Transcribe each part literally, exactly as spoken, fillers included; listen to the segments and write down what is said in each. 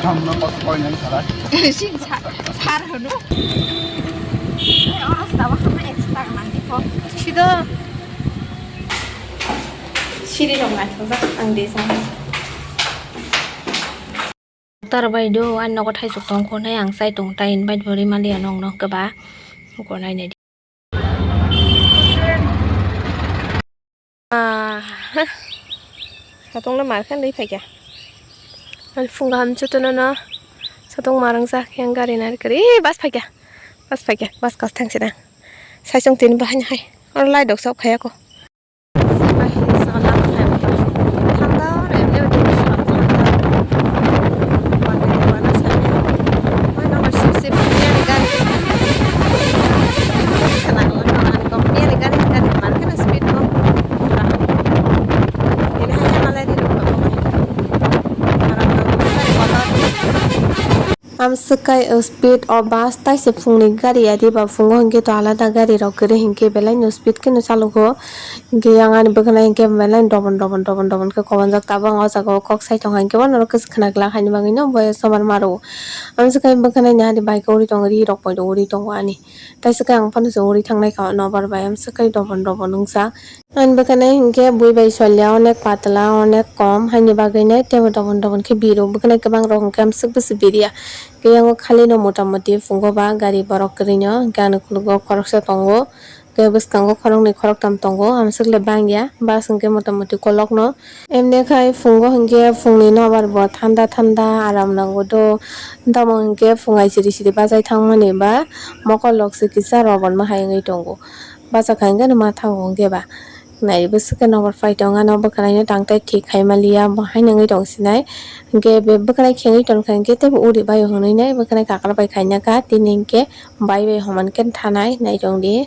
Hamno kos koi nai sarai. Sing sa-, sar hwno. Ai, oro sdabo hama extra nang di ko. Sido. Siri rok naithokjak ang de sa. Tar bai do, ani nogo thaisuk tong kho nai ang chai tong tai invite bo ri maliya nong nong keba. Ko nai nai. Ah, satong na mar khan dei phaikha. Ani phung kaham chutono no satong marang jak yang gari nari kari. Eh, bus phaikha. Bus phaikha. Bus kas thang sida. Saisong tin bahai hai. Or lai dok sok khaya ko. Thanda, or emni thanda. Oi, no, sip sip, miyani gari. Miyani gari, gari, mar khe na speed no. Ini hai hai malai di rok. Amswkai, uh, speed o bus taisa phungni gari ya diba phungo hinkhe to alada gari rok kwrwi hinkhe belai no speed kheno chalugo. Hinkhe yang ani bwkhwnai hinkhe belai dobon dobon dobon dobon khe kobanjak tabang o jaga o kok sai tongo hinkhe bono oro kwchwk khwna glak haini bagwi no boya somar maro. Amswkai bwkhwnai ni ani bike o uri tongo ri rok poito uri tongo ani. Taisa khe ang phano se uri thangnai kha nobar bai amswkai dobon dobon wngsa. Ani bwkhwnai hinkhe bui bai solya onek patla onek kom haini bagwi nai teibo dobon dobon khe biro bwkhwnai kwbang rok hinkhe amswk bwswk biriya. Khe yango khali no mota moti phungo ba gari borok kwrwi no hinkhe ani khulukgo khoroksa tongo. Khe bwskango khoroknwi khoroktam tongo amswk le bangya bus hinkhe mota moti kolok no. Emne khai phungo hinkhe phungni nobar bo thanda thanda aram nango do. Tamo hinkhe phung ai siri siri bachai thangmani ba mokol rok se kisa robon ma hai wngwi tongo. Bachakha hinkhe no ma thango hinkhe ba. Nai bwswk khe nobar phai tong ano bwkhwnai no tang tai thik khai maliya bo hai nangwi tong sinai. Hinkhe be bwkhwnai khengwi tong kha hinkhe teibo uri bai hwnwi nai bwkhwnai kakal bai khaina kha tini hinkhe bai bai homan khe thanai nai tong di.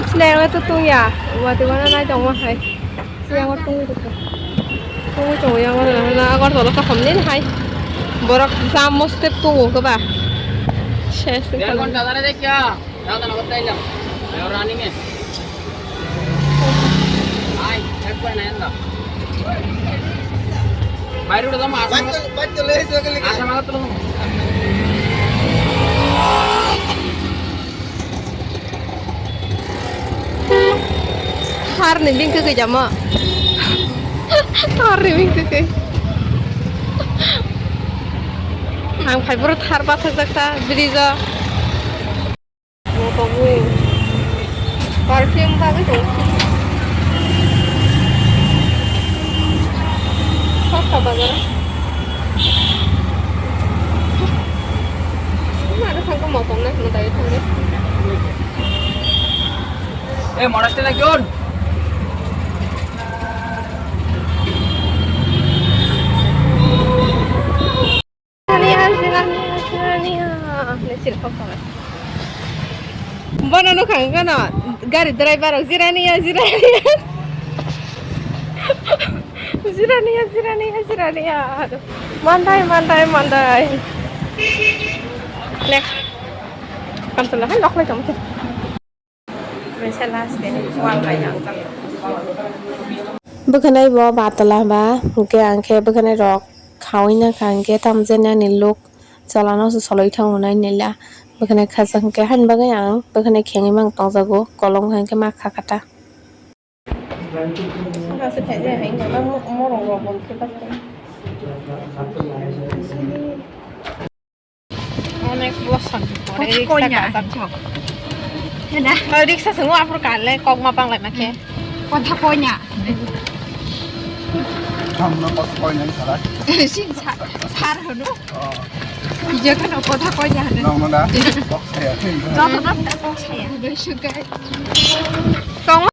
Sinai to tungya, wati wana nai tongma hai. Siyango tungwi tongkha. Tungwi tongo yang wana na Agartala kaham ni hai. Borok jam mo step tungo khe ba. Ses. Dear ghonta dare dekya. Dada na batai lang. Yo running e. Ai, ek bar nahi anda. Baire uda dama, asam. Batal, batal, eh, sokali. Asam agat dama. Har ni bing khe khe jamo. Har ni bing khe khe. Ang phai boro thar bathajak ta bridge o. Perfume bagwi tongo. Sasta bazar. Mano thangkhe motom nai hwnwi dai thangdi. Eh, monaste na kyon? Jirania, Jirania, Jirania. Bono nukha gana gari driver rok Jirania, Jirania. Jirania, Jirania, Jirania. Mandai, mandai, mandai. Next. Kamsala hai loklai kamsala. Mesa last day, wall bai nangjak. Bwkhanai bo batala ba, hwnkhe ang khe bwkhanai rok khaui nangkha, hwnkhe tamjani ani luk cholano se soloi thango nai nila. Bwkhanai khajak hwnkhe haini bagwi ang bwkhanai khengwi mang tongjago, kolom hai hwnkhe ma kha kata. Onek bosong pore riksa kajak. Riksa swngo aphuru kanle kok ma panglai ma khe. Kotha koina. Hamno kotha koina sarai. Sing sa-, sar hwno. Oh. Bijak no kotha koina hwno. Nongno da. Kok saya. Joto no kok saya. Sugai. Tong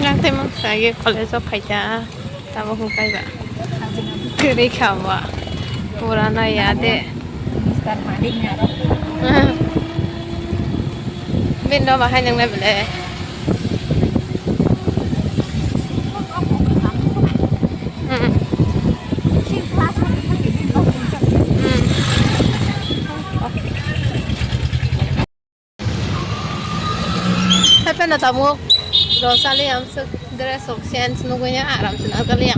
Yang tei mangsa age college o phaikha, tabuk hwnkhe ba kwrwi kha bo, pura nai ya de. Mister Manik ni aro. Bini no bahai nang nai bole. Hmm. Hmm. Hape na tabuk rosali amsuk. Dress rok change nugui ya, aram se nang kali ya.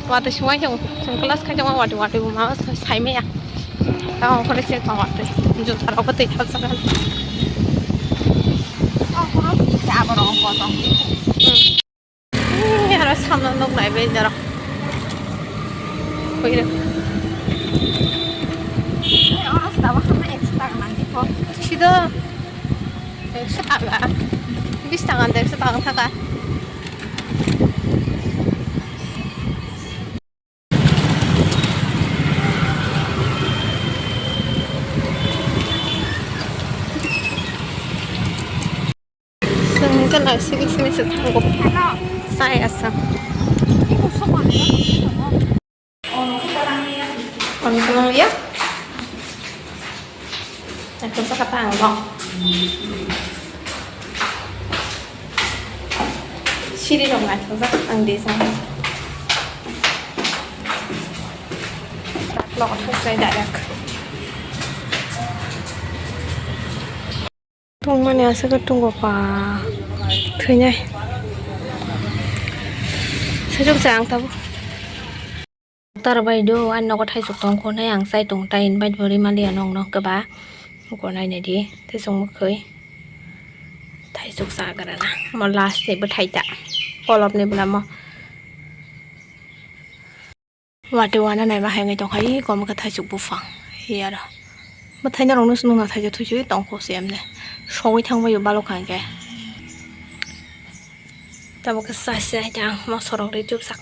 Watui sungui chong, chong class khai chong watui watui bo ma sai me ya. Ta ong kore se ta watui. Juta rok tei thap sa kan. Ong koro ki se abo rok ko to. Hmm. Ni hara samno nok nai be jara. Koi re. Oro se ta wa hama ekso taka nang di ko. Sida. Ekso taka. Bis taka, ekso taka thaka. Sengke lai sigi sini se thango. Sai asam. Kon kolong ya. Aku saka tanggo. Siri rok naithok jak ang de sang. Lok thok sai direct. Tongmani aswk tongbo pa thwinai. Sajak sa ang tabuk. Doctor bai do ani nogo thaisuk tong khonai ang chai tong tai invite bo rimaliya nong no keba. Uko nai nai di thaisuk mwkhwi. Thaisuk sa gra na mo last ni bwthai ta. Kolop ni bwlamo. Watwi wana nai bahai wngwi tongkha, ih, kom khe thaisuk buphang. Hi aro. Bwthaina rokno se nungna thaisa thuisui tongkho se emne. Sogwi thangbaio balokha hinkhe. Tabuk khe chasi nai tang moso rok ri chupsak.